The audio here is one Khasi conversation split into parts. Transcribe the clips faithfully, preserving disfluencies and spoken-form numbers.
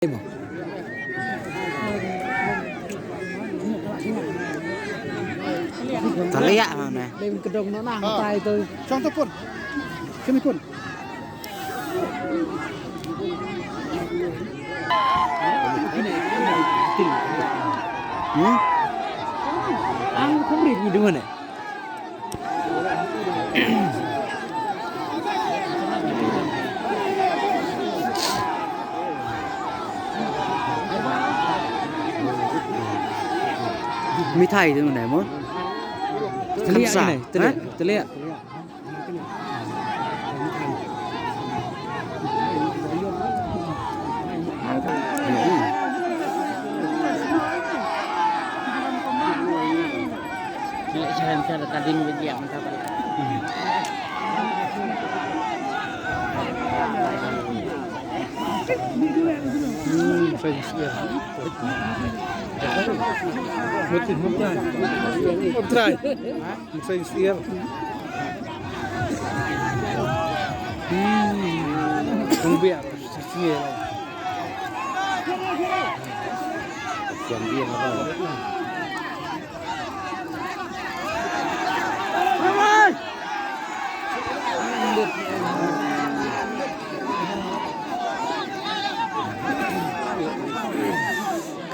Taliak mana? Lem kedong nona tai tu. Chong tu pun. Sini pun. Hmm? Ang kumri di mana? Mithai tu mana mo? Taliak ni, taliak, taliak.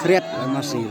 Kriat masih.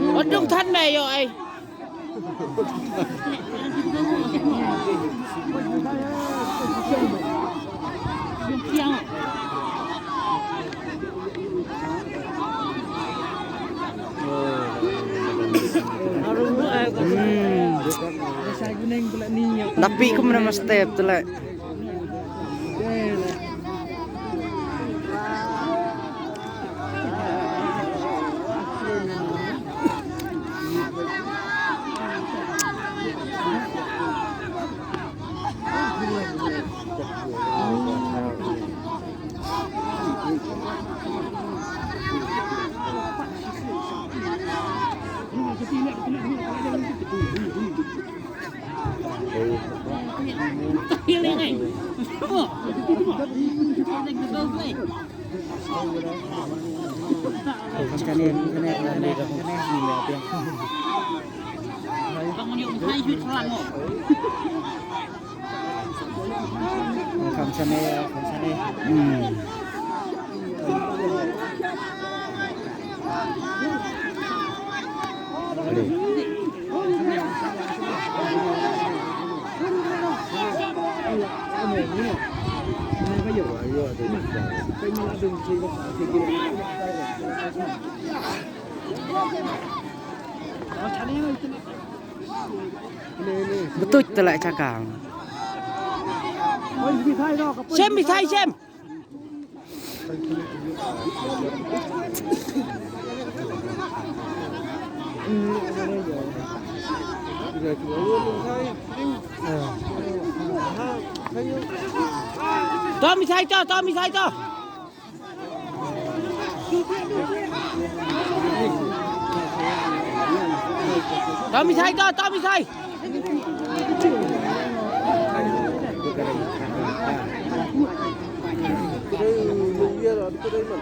Wan dung than me ïoh ai. Napi kum nama step tu lah. Kham sane, kham sane. Hmm. Betul telah cakap. Sem, Bisai, sem. To, Bisai, to, to, Bisai, to. To mithai to, to mithai.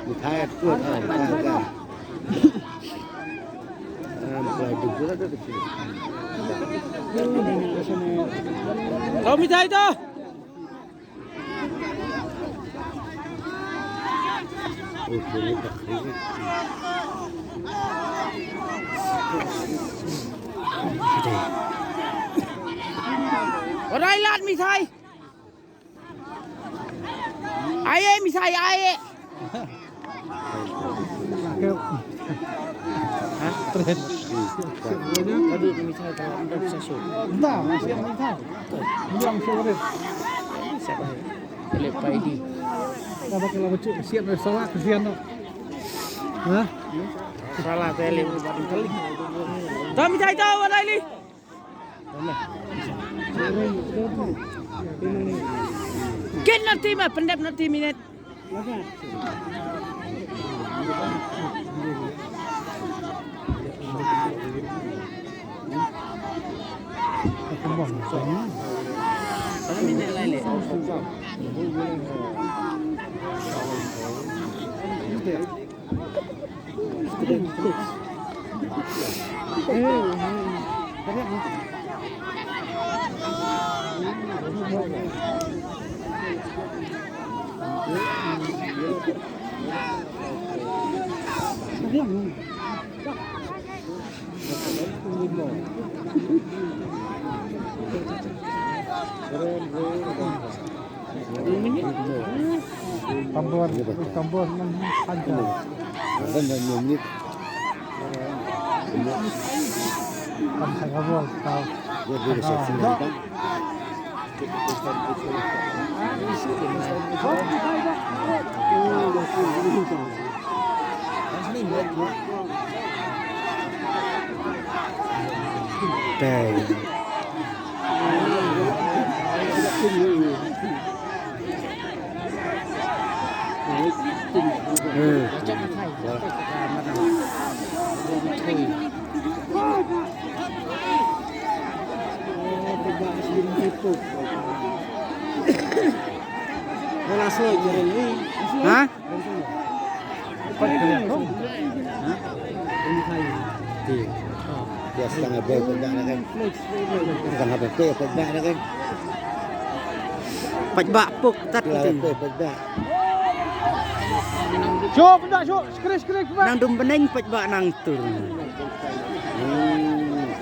Mithai tu, ah, mithai tu. To mithai to. Warai lad mithai. Ai, ai, mithai, ai. Kin na ti ma, pyndep na ti minit. Tambor, tambor enam saja. Kan saya bol, kau. Ha? Ti. Ïa, sa nga beh pynbeh na kan. Sa nga beh pynbeh na kan. Paidbah puk tat. Ïa, ti. Beh pynbeh. Shu pynbeh, shu. Skri, skri, pynbeh. Nang dum bneng paidbah nang tur. Hmm.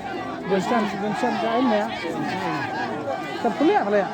Bensan, bensan ka ini ya. Terpeliak lah ya.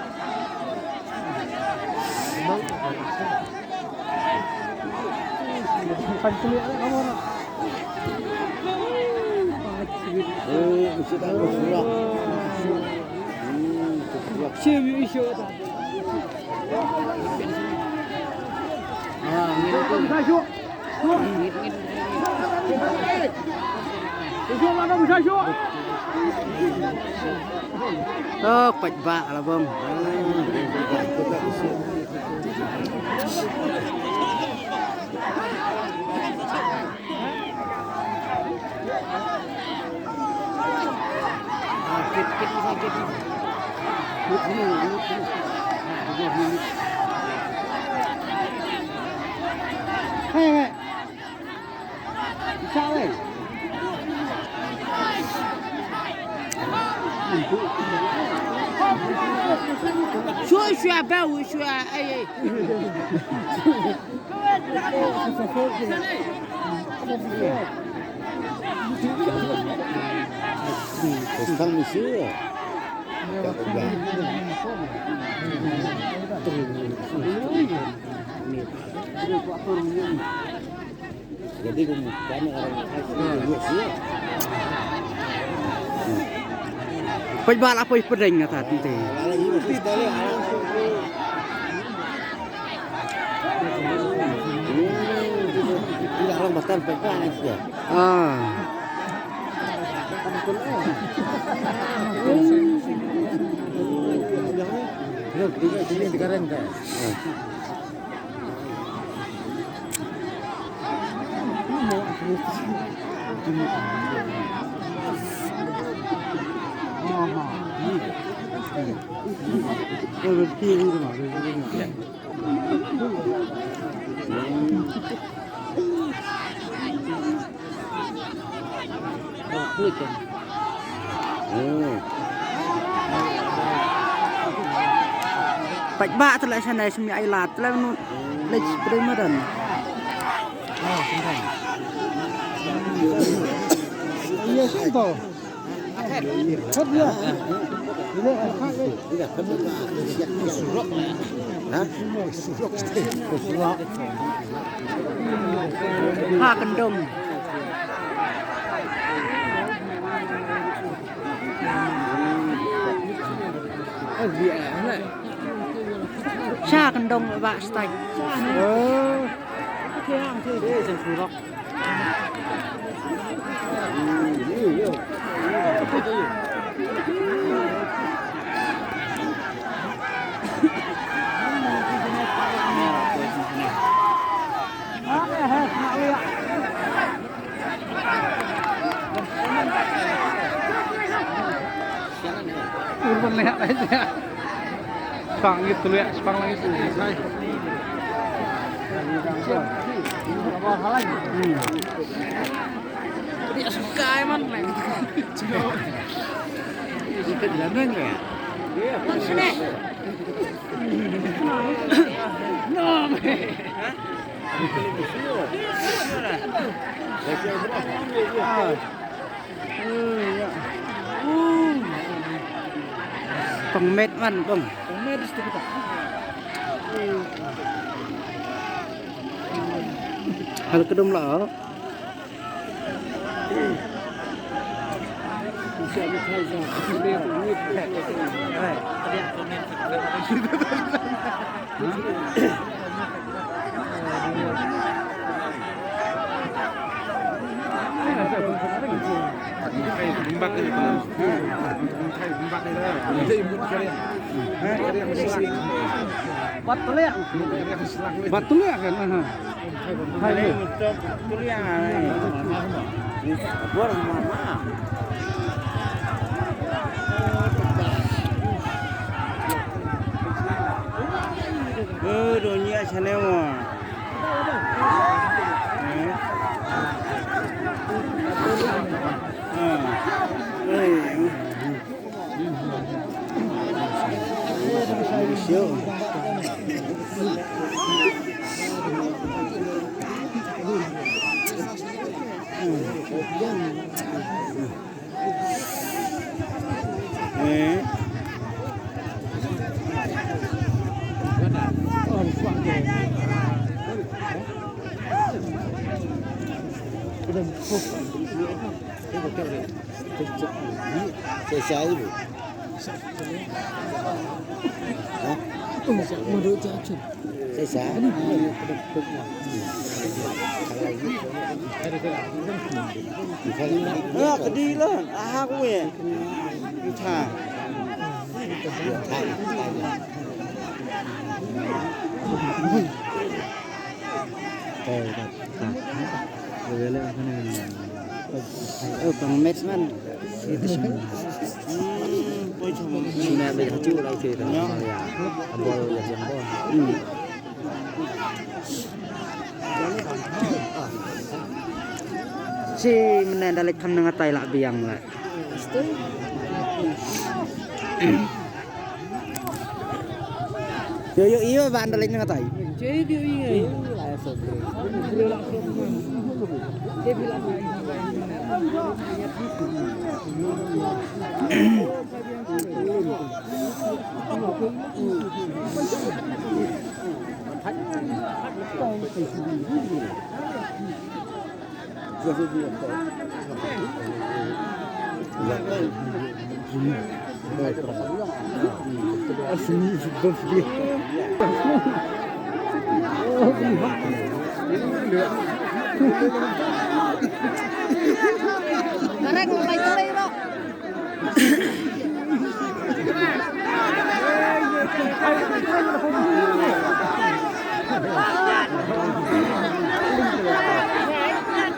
Tok paidbah la bong. Hey, hey. Shuwa, shuwa, ba, shuwa, ai, ai. Tang misi. Jadi, paidbah la poi pdeng nga ta tynte. Ah. Pait ba te la shane simi ai lat te la nu lej spray madan. Yes, to. Ha kyndong. Sha kyndong ba stai. Urban leh ai. Spang gitu ya, spang lagi sih. Hai. Hmm. Dia suka emang. Kita jalan ya. Mana sini? No, man. Pang met man, pang. Pang met di situ kita. Hal kedum lah. Bat tuliak kan, aha. Hai, untuk tuliak, hai. Bor mama. Eh, dunia sana mo. Eh. Ah. Eh. Oh, pang met man. Hmm, poi cham. Sina be hachu lai che ta. Ya. Bol ya jang bol. Hmm. Si mena da lek kham nang atai la biang la. Yo, yo, iyo, ba anda lek nang atai.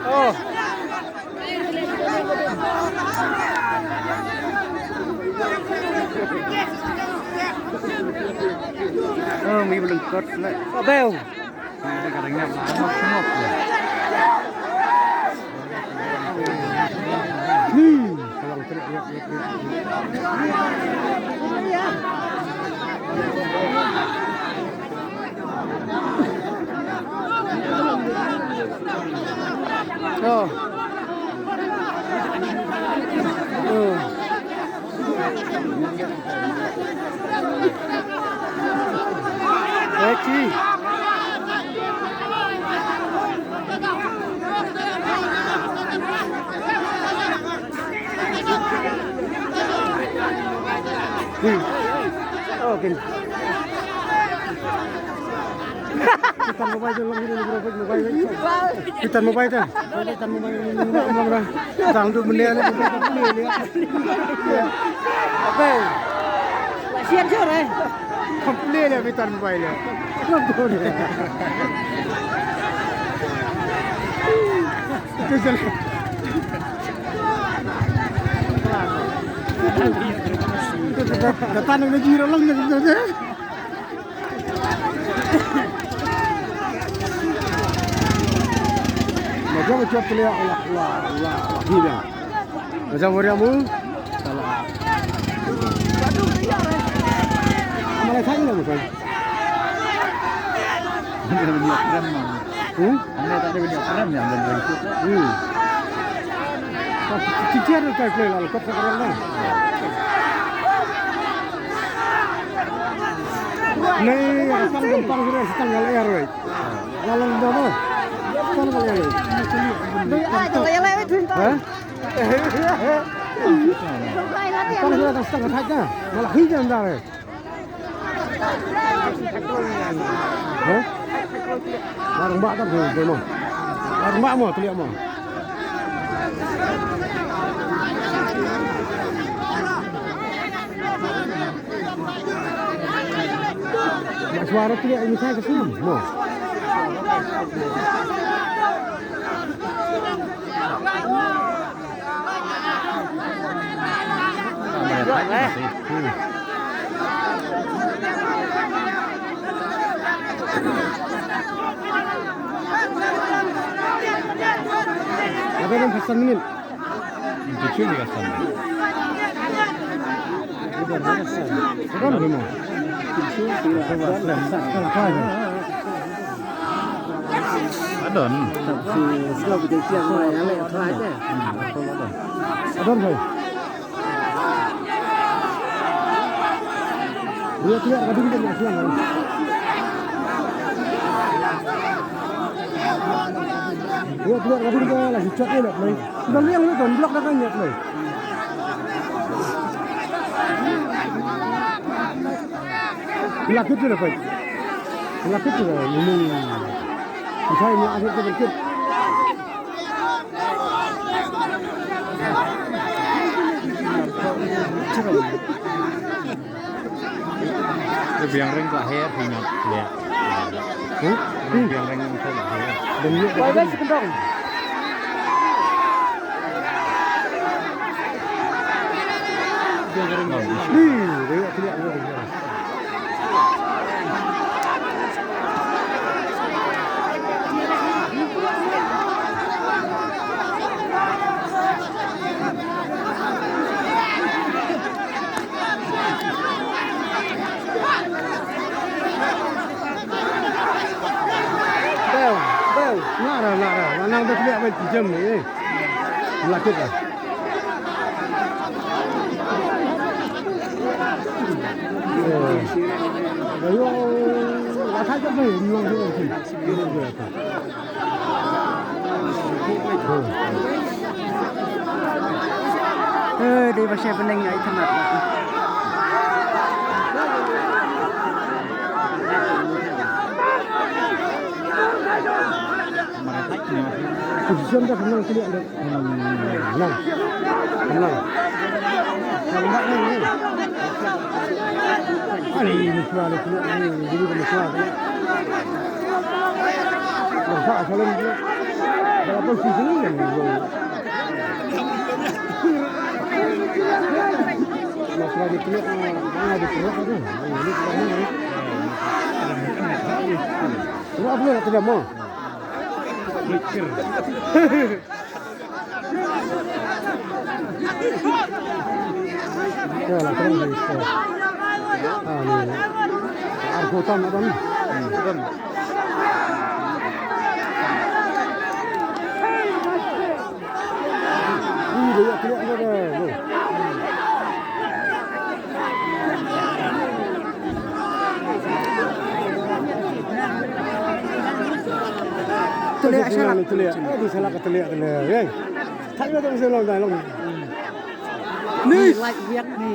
Oh. Oh, mi belengkot le. Abeu. Hmm. Oh. Oh. Eki. Hmm. Oh, kin. Pitan mobile tu, long ni, bro, mobile tu. Pitan mobile tu. Pitan mobile ni, ni, ni, ni, ni. Tang tu benda ni, benda ni. Apa? Sian jor, eh. Complain dia pitan mobile dia. Kenapa dia? Itu salah. Datang dengan jiran lang gitu. Macam macam tu lah, lah, lah, lah, lah, gila. Macam orang mu, salah. Malah saya lah bukan. Hmm? Anda tak ada video keren yang belum berikut. Hmm. Cici ada tak play lalu kau tak keren dah. Nei, asal gampang sudah setang gal air wei. Lalu dah apa? Setang gal air wei. Hah? Setang sudah setang attack dah. Malah hujan dah wei. Hah? Barang bak tak boleh, boleh mo. Barang bak mo, tu lihat mo. Nak suara tu lihat ini saya ke sini, mo. Ada yang pesan ni. Itu cuma pesan. Bukan, bukan. Adon. Adon, bhai. Dia keluar gading dia nak siang, bhai. Dia keluar gading dia lagi cat dia, bhai. Sudah liang tu, blok dah kan, bhai. Lakit tu dah, bhai. Lakit tu dah, ini. Saya nak ada tu berkit. Biang ring ka her hi nyat. Ya. Huh? Biang ring ka her. Dan ni. Bye bye, si kendong. Biang ring. Ni, dia tidak. Bel, bel. Nara, nara. Nang dah kena main pinjam ni, eh. Lakit lah. Eh, dei ba shai bneng ai thamat. Position ka khnang kli. Nang. Nang. Nang. Ani ni suara ni, ni dulu ni suara. Nang sa salon ni. Dalam posisi ni kan. Nang suara. Teliak shalak. Teliak. Aduh, shalak ka teliak, teliak. Eh. Thak ïa ka mesti long dai long. Ni. Like ïa ni.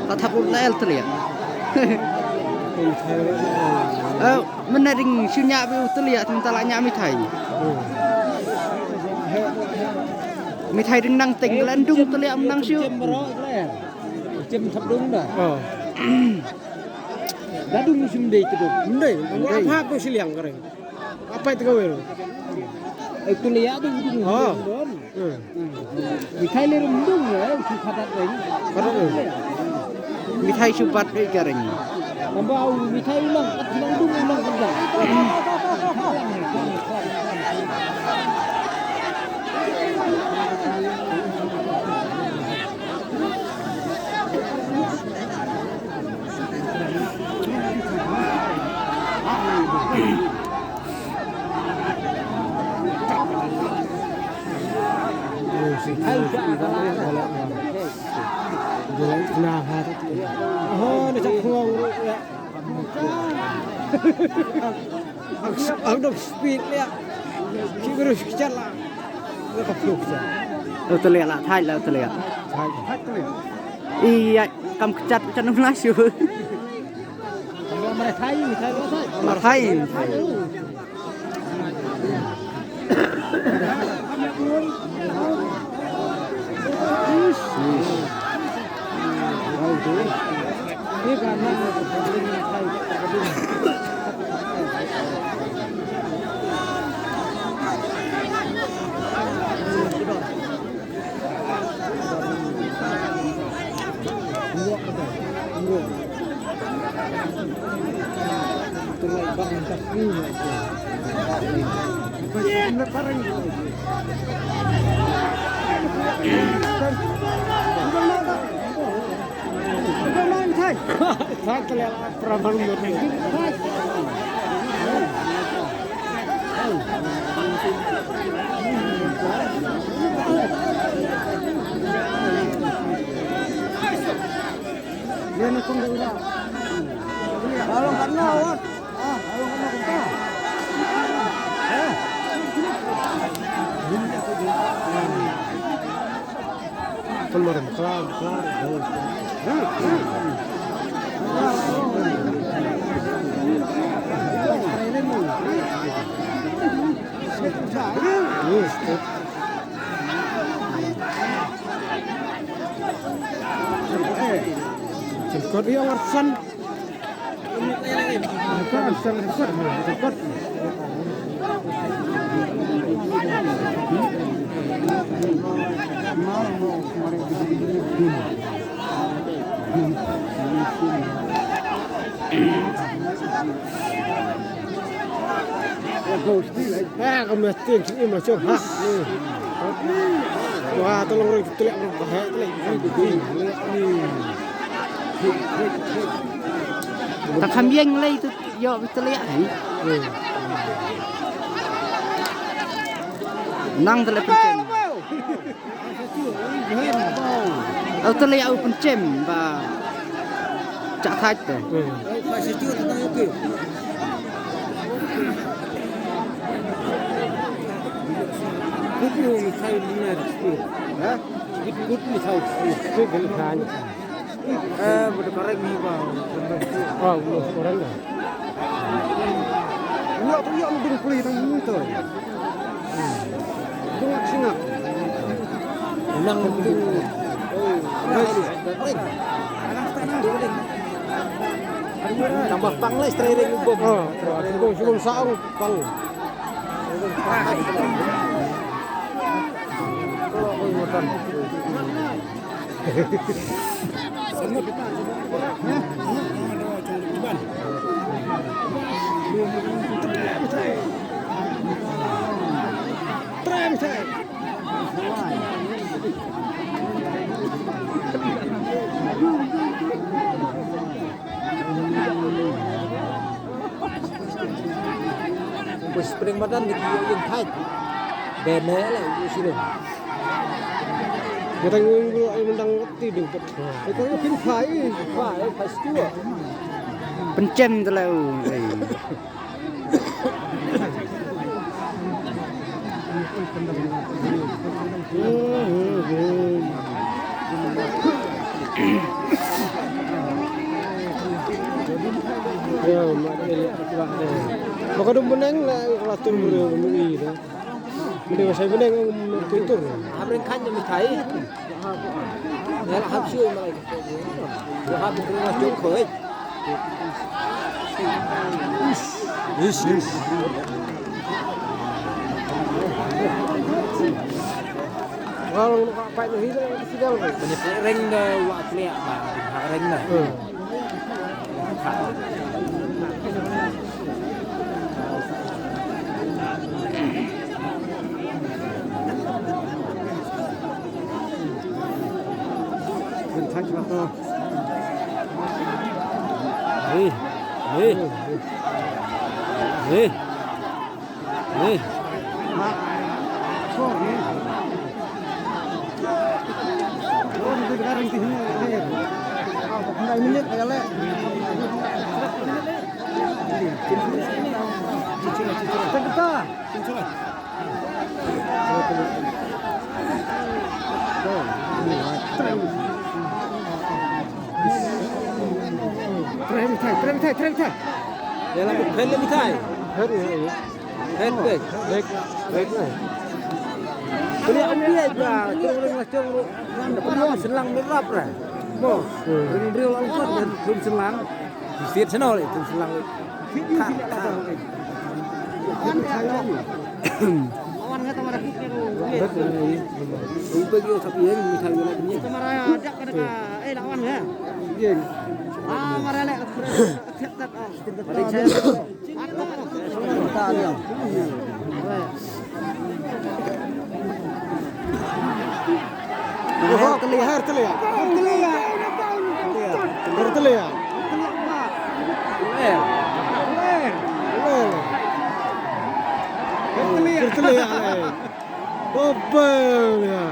Ka thap lut la el tlia. Eh, mynne ding shu nya bi u tlia, tang ta la nya mithai. Mithai ding nang teng, len dung tlia nang shu. Chem thap dung da. Oh. Da dung shu mdei tu. Mdei. Mdei. Apa ko siliang kare. Apa itu kawel? Itu liya dung dung. Oh. Mithai le rum dung ya, si khadat ring. Khadat ring. Mithai subat dei ka ring. Namba au mithai ulang, kat ulang dung ulang kerja. Ang dok speed lia. Ki guru kichat la. Ka plu kichat. Lo tele la thai lo tele. Thai. Iya kam kichat kichat nung la shu. Lo mare thai thai lo thai. La thai. Eh, ka mesti im la jong ha. Wah, tolong roi tlek roi ka heh tlek. Ta kham ïeng lei tu ïoh tlek. Nang tlek. Ơ, te lei u pynchem ba chah thait te. Eh, bada kareng ni ba. Oh, ulo kareng dah. Ulo tu yang ding pulih tang ni tu. Ding singap. Nang ding. Tambah pang lah, straight ring bom. Oh, bom, bom saung pang. Bus pring madan di kiyo yin thait. Bene le u sirung. Batang ung ung ai mendang ti ding pet. Itu kin phai, phai, phai stua. Pencen te le u. Maka dum beneng la kelatur beri beri dah. Mending saya beneng kelatur. Abring kan jam kai. Ya la hap siu malai. Ya hap beri mas jok koi. Ish, ish. Kalau nak pakai ni hidup kita sidang. Banyak ring dah wak keliak bah. Ring dah. Hey, hey. Hey. Hey. Try mi thai, try mi thai, try mi thai. Ya la, try mi thai. Bek, bek. Bek, bek, eh. Kali ang dia ba, terus orang macam orang, orang senlang merap lah. Mo, orang dia orang kan dan pun senlang. Sit sana oleh pun senlang. Kan, kan. Lawan kata mana? Bek, eh. Rupa dia tapi yang mithal dia lagi ni. Kata mana? Ada kata ka, eh, lawan ya. Dia. Ah, mana lek. Balik saya. Her tele ya, her tele ya. Her tele ya. Her tele ya. Bobel ya.